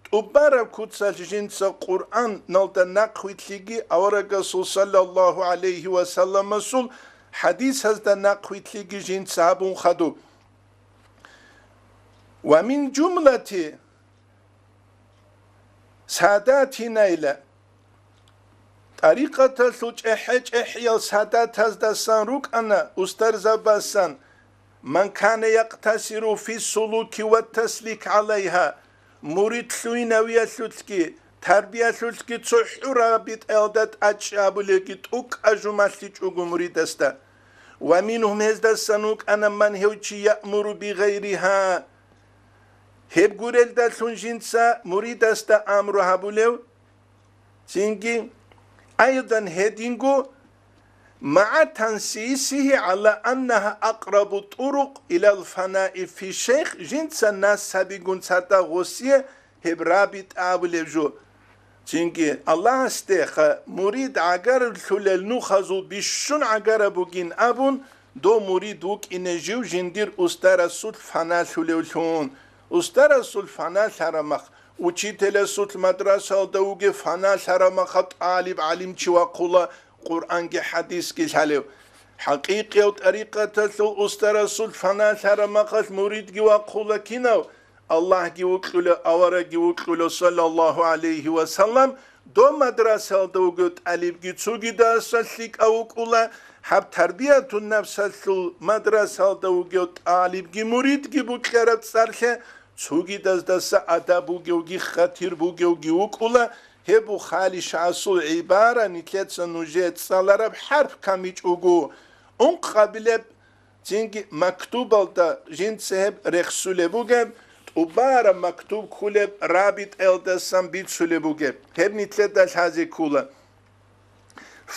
тӀубараб куцалъ жинца Къуръаналда нахъвилълъиги аварагасул саллаллагьу гӀалайгьи ва салламасул хӀадисазда нахъвилълъиги жинца гьабун хадуб. «Ва мин жумлати садатина», ила, тӀарикъаталъул чӀехӀе-чӀехӀиял садатаздасан рукӀана устарзабасан: «Ман кана якътасиру фи сулуки ва таслик гӀалайгьа», мурид лъугьинавиялъулъги тарбиялъулъги цохӀо рабитӀаялда тӀачӀи абулеги тӀукӀа жумалъичӀого муридасда. «Ва мингьум», гьездасан вукӀана ман гьев чи, «яъмуру бигъайригьа», гьеб гурелдалъун жинца муридасда амру гьабулев, цинги, айдан гьединго, МагӀа тансисихи гӀала аннагьа акърабу тӀурукъ илал фанаи фи шейх, жинца нас гьабигун цадахъ гъосие гьеб рабитӀа абулеб жо. Цинги Аллагьасдеха мурид гӀагарулъулел нухазул бищун гӀагараб бугин абун, дов мурид вукӀине жив жиндир устарасулъ фаналъулевлъун. Устарасулъ фаналъарамах, учителасулъ мадрасалда вугев фаналъарамаха тӀалиб гӀалимчи вахъула, Къуръанги хӀадисги лъалев. ХӀакъикъияв тӀарикъаталъул устарасул фаналъараб махалъ муридги вахъула кинав? Аллагьги вукьула, аварагги вукьула, саллаллагьу гӀалайгьи ва саллам, дов мадрасалда вугев тӀалибги цогидаса лъикӀав вукӀула, гьаб тарбиятун нафсалъул мадрасалда вугев тӀалибги муридги букьараб цӀарлъе, цогидаздаса адаб бугевги хатир бугевги вукӀула, гьеб Бухари шагьасул гӀибара нилъеца нужее цӀалараб хӀарп камичӀого, ункъабилеб, цинги мактубалда жинца гьеб рехсулеб бугеб, тӀубараб мактуб кколеб рабитӀаялдасан бицулеб бугеб, гьеб нилъеда лъазе ккола.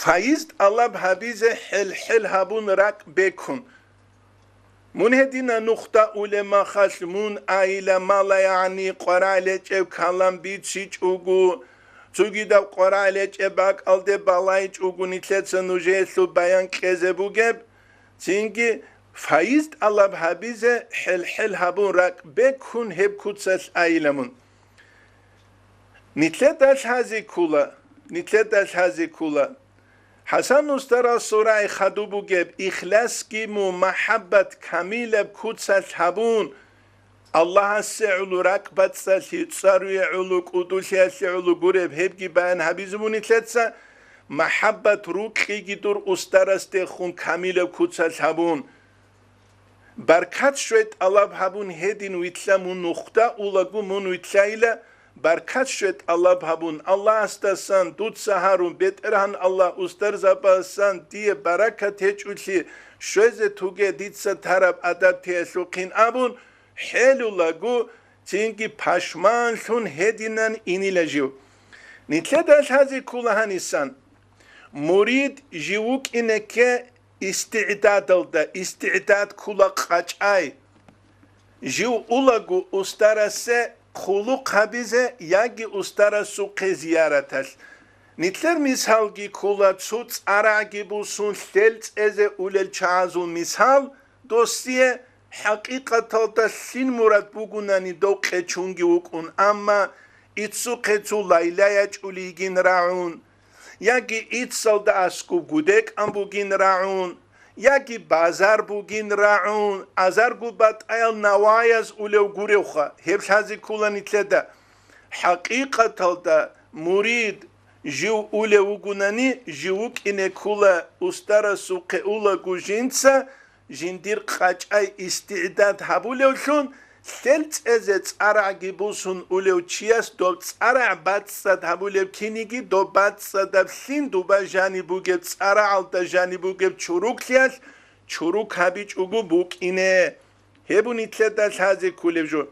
Файиз тӀалаб гьабизе хӀел-хӀел гьабун ракӀ бекун. Мун гьедина нухда улеб махалъ, мун айила мала, ягӀни къварагӀлечӀеб калам бицичӀого, цогидаб къварагӀлечӀеб бакӀалде балайчӀого нилъеца нужеелъул баян кьезе бугеб, цинги файиз тӀалаб гьабизе хӀел-хӀел гьабун ракӀ бекун гьеб куцалъ айила мун. Нилъеда лъазе ккола, нилъеда лъазе ккола. ХӀасан устарасул рагӀи хадуб бугеб, ихласги мун махӀаббат камилаб куцалъ гьабун, Аллагьасе гӀоло ракӀбацӀцӀалъи, цӀаруе гӀоло, кӀудулъиялъе гӀоло гуреб, гьебги баян гьабизе мун нилъеца, махӀаббат рукьиги дур устарасдехун камилаб куцалъ гьабун. Баркат щвей тӀалаб гьабун гьедин вилълъа мун нухда улаго мун вилълъайила, баркат щвей тӀалаб гьабун Аллагьасдасан, дуца гьарун, БетӀергьан Аллагь, устарзабасан дие баракат гьечӀолъи щвезе туге дица тараб адабтиялъухъин абун, хӀелулаго, цинги пашманлъун гьединан инила жив. Нилъеда лъазе ккола гьанисан. Мурид жив вукӀине кке, истигӀдадалда, истигӀдад ккула къачӀай. Жив улаго устарасе хъулухъ гьабизе яги устарасухъе зияраталъ. Нилъер мисалги ккула цо цӀарагӀги бусун лъел цӀезе улел чагӀазул мисал, досие хӀакъикъаталда лъил мурад бугунани дов къечунги вукӀун, амма иццухъе цо лайлай ячӀулейгин рагӀун, яги иццалда аскӀуб гудекӀан бугин рагӀун, яги базар бугин рагӀун, азарго батӀаял наваяз улев гуревха, гьеб лъазе ккула нилъеда. ХӀакъикъаталда мурид жив улев вугунани, жив вукӀине ккула устарасухъе улаго жинца, жиндир къачӀай истигӀдад гьабулевлъун, лъел цӀезе цӀарагӀги бусун улев чияс доб цӀарагӀ бацӀцӀад гьабулеб киниги, доб бацӀцӀадаб лъин дуба жаниб бугеб цӀарагӀалда жаниб бугеб чуруклъиялъ чурукл гьабичӀого букӀине. Гьеб нилъеда лъазе кколеб жо.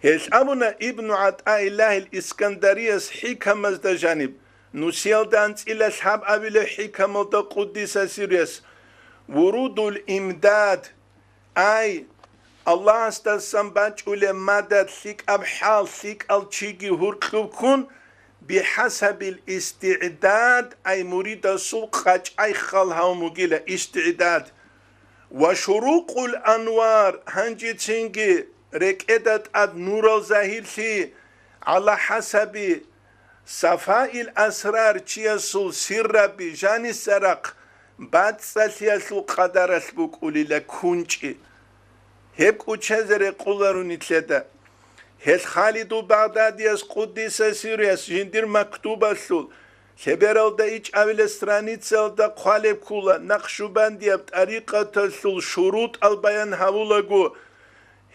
Гьелъ абуна Ибну ГӀатӀаиллагьил Искандарияс хӀикамазда жаниб, нусиялда анцӀила лъабабилеб хӀикамалда къуддиса сирруяс, вурудул имдад, ай, Аллагьасдасан бачӀулеб мадад, лъикӀаб хӀал, лъикӀал чиги гьуркьуб ккун, бихӀасабил истигӀдад, ай, муридасул къачӀай хал гьавун бугила, истигӀдад. Ва шурукъул анвар, гьанжецинги рекӀеда тӀад нурал загьирлъи, гӀала хӀасаби сафаил асрар, чиясул сирраби жанисарахъ бацӀцӀалъиялъул къадаралъ букӀулила кунчӀи. Гьеб кӀучазе рекъоларо нилъеда. Гьел Халидул Багъдадияс къуддиса сирруяс жиндир мактубалъул лъебералда ичӀабилеб страницаялда хъвалеб ккула, накъшубандияб тӀарикъаталъул шурутӀал баян гьавулаго,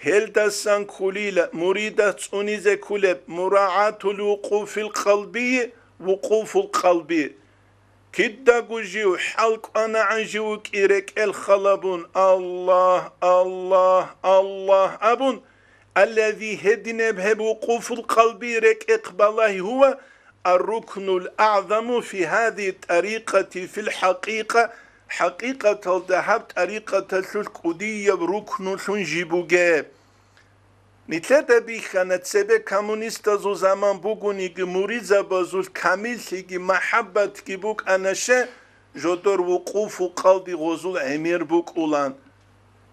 гьелдасан ккулила муридас цӀунизе ккулеб мурагӀатул вукъуфил къалби, вукъуфул къалби. Кидаго жив хӀалкӀванагӀан жив вукӀи рекӀел халабун, Аллагь, Аллагь, Аллагь абун, аллази гьединеб гьеб вукъуфул къалби рекӀехъ балагьи гьува, الركن الأعظم في هذه الطريقة في الحقيقة, хӀакъикъаталда гьаб тӀарикъаталъулъ кӀудияб рукнулъун жиб бугеб. Нилъеда бихьана, цебе коммунистазул заман бугониги, муридзабазул камиллъиги махӀаббатги букӀана, ще жодор вукъуфу къалби гъозул гӀемер букӀулан.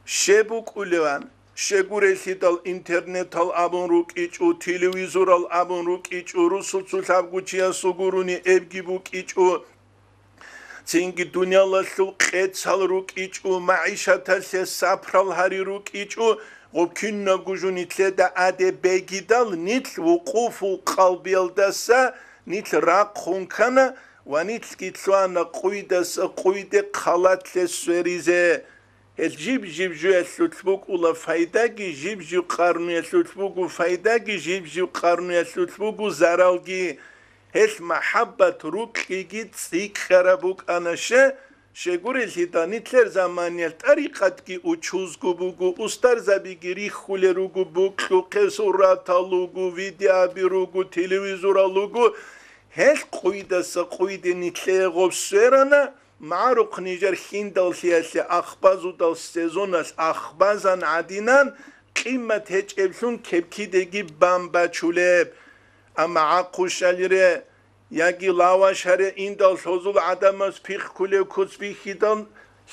Ще букӀулеван, щегурелъидал интернетал абун рукӀичӀо, телевизорал абун рукӀичӀо, русуцулъ абгучиясул гурони эбги букӀичӀо, цинги дуниялалъул къецал рукӀичӀо, магӀишаталъе сапрал гьари рукӀичӀо, гъоб кинабго жо нилъеда адеб бегидал, нилъ вукъуфул къалбиялдаса нилъ рахъун ккана ва нилъги лъугьана къуйдаса къуйде халатлъе сверизе. Гьел жиб-жиб жоялъулъ букӀула файдаги, жиб-жиб къарнуялъулъ буго файдаги, жиб-жиб къарнуялъулъ буго заралги. Гьелъ махӀаббат рукьиги цӀикӀкӀараб букӀана, ще, щегурелъидал нилъер заманиялъ тӀарикъатги учузго буго, устарзабиги риххулел руго, бокьухъе суратал руго, видеоби руго, телевизорал руго. Гьелъ къуйдаса къуйде нилъее гъоб сверана, магӀарухъ нижер хьиндаллъиялъе ахбазудал сезоналъ ахбазан гӀадинан, къимат гьечӀеблъун кепкидеги бан бачулеб. Амма гӀахъушалире, яги лавашаре индал лъозул гӀадамаз пихъ ккулев куц бихьидал,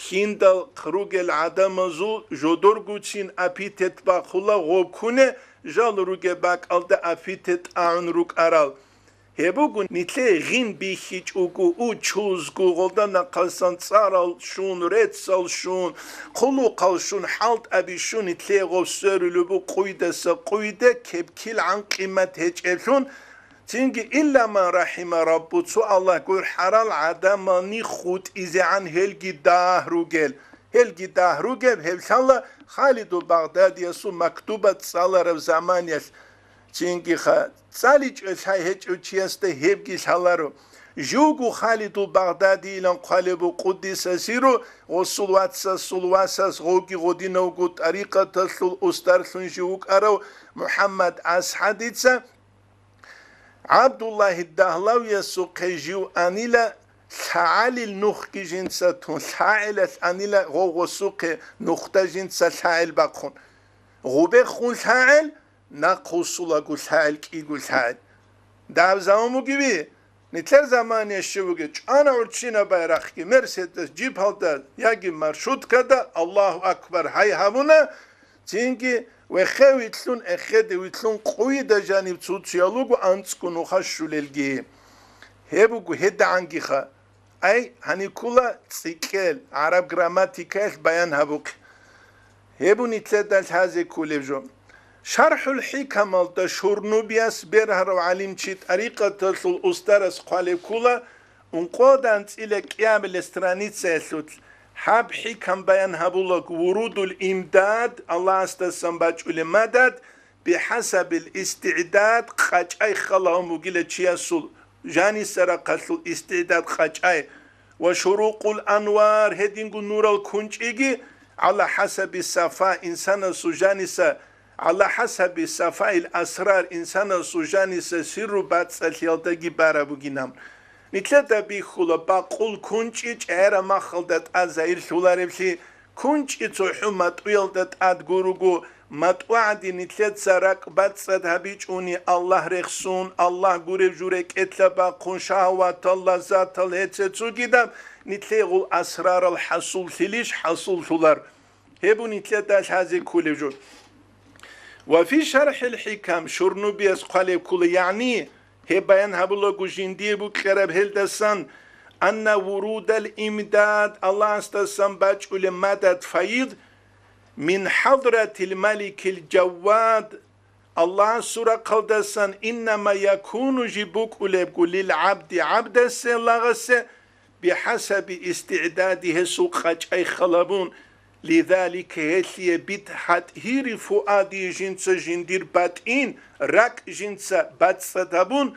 хьиндал ругел гӀадамазул жодоргуцин аппетит бахъула гъоб куне жал ругеб бакӀалда аппетит тӀагӀун рукӀарал. Гьеб буго, нилъее гъин бихьичӀого, учузго, гъолда нахъасан цӀарал щун, реццал щун, хъулухъал щун, хӀалтӀаби щун, нилъее гъоб сверулеб бу къуйдаса къуйде кепкилгӀан къимат гьечӀеблъун, цинги илла ман рахӀима раббу, цо Аллагь гурхӀарал гӀадамални хутӀизегӀан гьелги дагь ругел. Гьелги дагь ругеб, гьеб лъала Халидул Багъдадиясул мактубат цӀалараб заманиялъ. Цинги ха, цӀаличӀо лъай гьечӀев чиясда гьебги лъаларо. Живго Халидул Багъдадийилан хъвалеб бу къуддиса сирругьу, гъосул вацасул васас гъоги гъодинавго тӀарикъаталъул устарлъун жив вукӀарав МухӀаммад АсхӀадица, ГӀабдуллагьи Дагьлавиясухъе жив анила лъагӀалил нухги жинца тун, лъагӀелалъ анила гъов гъосухъе нухда жинца лъагӀел бахъун. Гъубехун лъагӀел, нахъ вуссулаго лъагӀел, кӀиго лъагӀел. Дагьаб заман бугеби, нилъер замания щив бугеб, чӀана гӀурччина байрахъги, Мерседес, джипалда яги маршруткада, Аллагьу акбар, гьай гьабуна, цинги вехе вилълъун, эхеде вилълъун къуйда жанив цуциял руго анцӀго нуха щулелги. Гьеб буго гьедагӀангиха. Ай, гьаниккула цӀикӀкӀел, гӀараб грамматикаялъ баян гьабухъе. Гьеб нилъеда лъазе кколеб жо. ШархӀул ХӀикамалда Шурнубияс бергьарав гӀалимчи тӀарикъаталъул устарас хъвалеб ккола, ункъода анцӀила кӀиабилеб страницаялъулъ гьаб хӀикам баян гьабулаго, вурудул имдад, Аллагьасдасан бачӀулеб мадад, бихӀасабил истигӀдад, къачӀай хал гьавун бугила чиясул жаниса рахъалъул истигӀдад къачӀай, ва шурукъул анвар, гьединго нурал кунчӀиги, гӀала хӀасаби сафа, инсанасул жаниса, гӀала хӀасаби сафаил асрар, инсанасул жаниса сирру бацӀцӀалъиялдаги бараб бугин гьаб. Нилъеда бихьула бакъул кунчӀи чӀегӀераб махалда тӀад загьирлъулареблъи, кунчӀи цохӀо матӀуялда тӀад гуруго, матӀу гӀадин нилъеца ракӀ бацӀцӀад гьабичӀони, Аллагь рехсун, Аллагь гурев жо рекӀелъа бахъун, шагьаватал, лаззатал гьеце цогидаб, нилъее гъул асрарал хӀасуллъилищ хӀасуллъулар? Гьеб нилъеда лъазе кколеб жо. Ва фи шархӀил хӀикам, Шурнубияс хъвалеб ккола, ягӀни, гьеб баян гьабулаго жиндие букьараб гьелдасан, анна вурудал имдад, Аллагьасдасан бачӀулеб мадад, файид, мин хӀадратил маликил жаввад, Аллагьасул рахъалдасан, иннама якуну, жиб букӀулебго, лил гӀабди, гӀабдасе, лагъасе, бихӀасаби истигӀдади, гьесул къачӀай хал гьабун, лизалика, гьелъие, битхӀатӀгьири фуади, жинца жиндир батӀин, ракӀ жинца бацӀцӀад гьабун,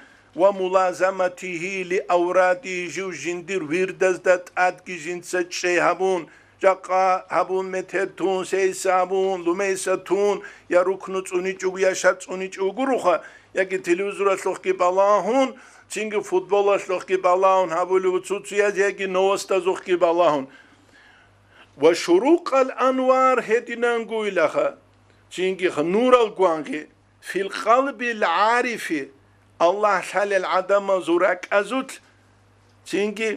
ва мулазаматигьи ли авради, жив жиндир вирдазда тӀадги жинца чӀей гьабун, жакъа гьабун, метер тун, сейса гьабун, лумейса тун, я рукну цӀуничӀого, я шартӀ цӀуничӀого гуроха, яги телевизоралъухъги балагьун, цинги футболалъухъги балагьун гьабулев, цо-цояз яги новостазухъги балагьун. Ва шурукъал анвар гьединангуйлаха, цинги нурал гвангъи, фил къалбил гӀарифи, Аллагь лъалел гӀадамазул ракӀазулъ, цинги,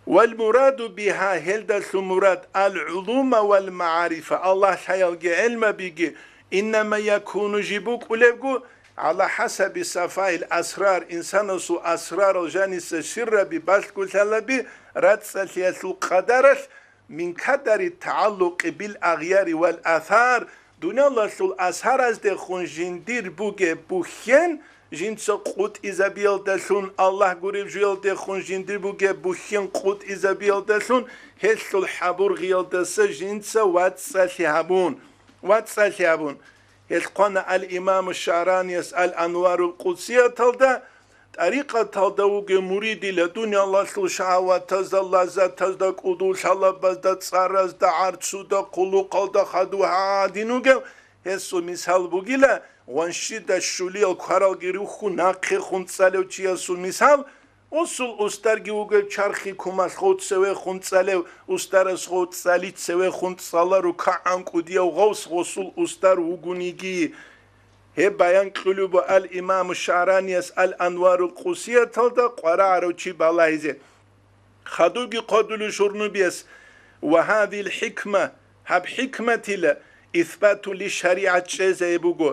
вал мураду бигьа, гьелдалъун мурад, ал гӀулума вал магӀарифа, Аллагь лъаялги гӀелмабиги, иннама якуну, жиб букӀулебго, гӀала хӀасаби сафаил асрар, инсанасул асрарал жаниса сирраби балъгулъалаби, рацӀцӀалъиялъул къадаралъ, мин кадари тагӀаллукъи бил агъяри вал асар, дуниялалъул асараздехун жиндир бугеб бухьен, жинца къутӀизабиялдалъун, Аллагь гуреб жуялдехун жиндир бугеб бухьен къутӀизабиялдалъун, гьелъул хӀабургъиялдаса жинца вацӀцӀалъи гьабун, вацӀцӀалъи гьабун. Гьелъ хъвана ал-Имаму ШагӀранияс ал-Анварул Къудсияталда, тӀарикъаталда вугев муридила дуниялалъул шагьаватазда, лаззатазда, кӀудул-лъалабазда, цӀаразда, гӀарцуда, хъулухъалда хадув гьадин вугев, гьесул мисал бугила, гъванщида щулиял кваралги рухьун нахъе хун цӀалев чиясул мисал, усул устарги вугев чархи кумалъ гъов цеве хун цӀалев, устарас гъов цӀали цеве хун цӀалару кагӀан кӀудияв гъовс гъосул устар вугониги. Гьеб баян кьулеб буго ал-Имаму ШагӀранияс ал-Анварул Къудсияталда къварагӀарав чи балагьизе. Хадубги хъодулев Шурнубияс: «Ва гьадил хӀикма, гьаб хӀикматила, исбату ли шаригӀат чӀезай буго,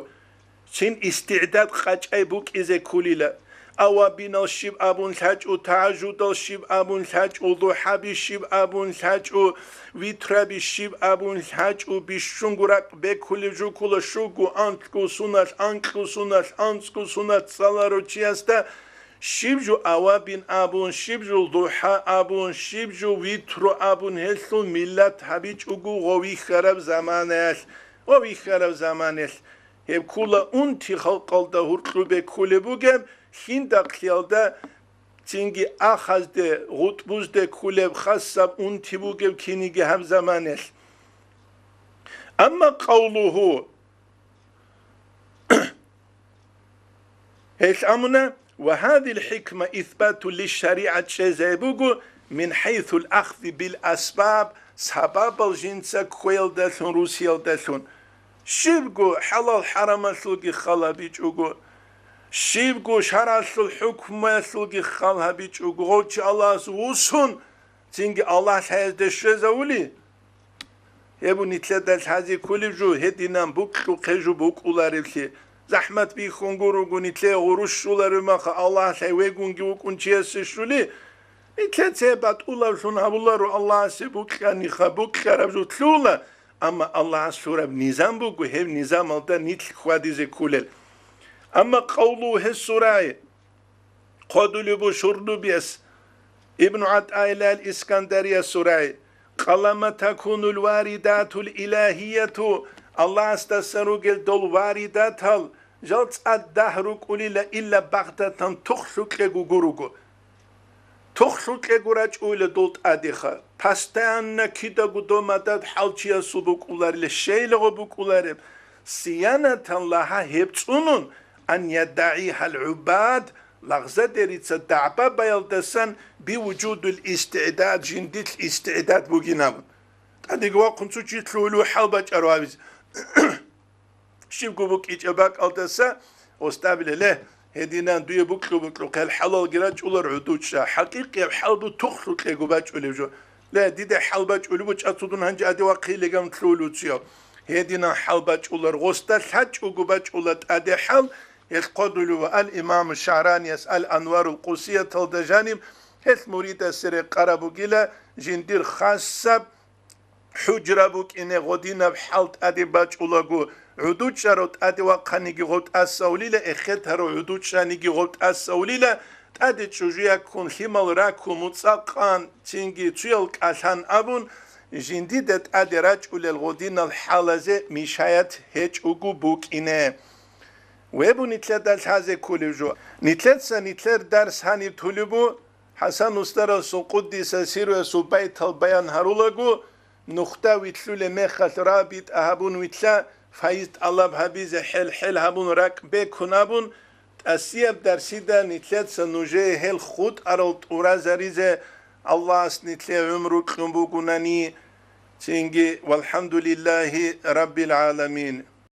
цин истигӀдад къачӀай букӀизе ккулила». Авабинал щиб абун лъачӀо, тагьажудал щиб абун лъачӀо, духӀаби щиб абун лъачӀо, витраби щиб абун лъачӀо, бищунго ракӀ бекулев жукула, щуго, анлъго суналъ, анкьго суналъ, анцӀго суналъ цӀаларав чиясда щиб жо авабин абун, щиб жо духӀа абун, щиб жо витру абун гьелъул миллат гьабичӀого гъов вихьараб заманаялъ, гъов вихьараб заманаялъ. Гьеб ккула унти халкъалда гьуркьубе ккулеб бугеб, хьиндахълъиялда цинги ахазде, гъутӀбузде ккулеб хасаб унти бугеб киниги гьаб заманалъ. Амма къавлугьу, гьелъ амуна, ва гьадил хӀикма исбату лишшаригӀат чӀезай буго мин хӀайсул ахзи бил асбаб, сабабал жинца кквеялдалъун, русиялдалъун. Щибго хӀалал-хӀарамалъулги хал гьабичӀого, щибго шаргӀалъул хӀукмуялъулги хал гьабичӀого, гъов чи Аллагьас вуссун, цинги Аллагь лъаязде щвезавули? Гьеб нилъеда лъазе кколеб жо, гьединан букьухъе жо букӀуларевлъи. ЗахӀмат бихьун гуруго, нилъее гъурущ щоларев маха, Аллагь лъай вегунги вукӀун чиясе щули? Нилъеца гьеб батӀулавлъун гьабуларо, Аллагьасе букьаниха, букьараб жо лъугьула, амма Аллагьас лъураб низам буго, гьеб низамалда нилъ хьвадизе кколел. Амма къавлу гьесурай, хъодулеб бу Шурнубияс, Ибну ГӀатӀаилал Искандариясурай, къалама такунул варидатул илагьияту, Аллагьасдасан ругел дол варидатал, жал цӀад дагь рукӀулила илла багъдатан тухлъукьего гуруго. Тухлъукьего рачӀуйла дол тӀадеха. Постоянно кидаго дол мадад хӀалчиясул букӀуларила, щейлаго букӀулареб. Сиянатан лагьа гьеб цӀунун, ан ядагӀи гьал гӀубад, лагъзадерица дагӀба баялдасан би вужудул истигӀдад, жиндилъ истигӀдад бугин абун. ТӀадеги вахъун цо чи лъугьулев хӀалбачӀаро гьавизе. Щибго букӀичӀеб бакӀалдаса гъостабилеле, гьединан дуе букьу-букьу хъел хӀалалги рачӀулар гӀудучӀа, хӀакъикъияб хӀалбу тухлъукьего бачӀулев жо. Ле, дида хӀалбачӀулеб бу чӀацудун гьанже аде вахъилеган лъугьулев цуяв. Гьединан хӀалбачӀулар гъоста лъачӀого бачӀула тӀаде хӀал, гьелъ хъодулев ал-Имаму ШагӀранияс ал-Анварул Къусияталда жаниб, гьелъ муридасере къараб бугила жиндир хасаб хӀужра букӀине гъодинаб хӀал тӀаде бачӀулаго, гӀудучӀаро тӀаде вахъаниги гъов тӀасаулила, эхетаро гӀудучӀаниги гъов тӀасаулила, тӀаде чӀужуяккун лъимал ракун муцӀа къан, цинги цуял кӀалъан абун, жиндида тӀаде рачӀулел гъодинал хӀалазе мешаят гьечӀого букӀине. Вебу нилъеда лъазе кколев жо. Нилъеца нилъер дарс гьаниб тулебу, ХӀасан устарасул къуддиса сируясул байтал баян гьарулаго, нухда вилълъулеб мехалъ рабитӀа гьабун вилълъа, файз тӀалаб гьабизе хӀел-хӀел гьабун ракӀ бекун абун, тӀасияб дарсида нилъеца нужее гьел хутӀарал тӀуразаризе Аллагьас нилъее гӀумру кьун бугунани, цинги валхӀамдулиллагьи раббил гӀаламин.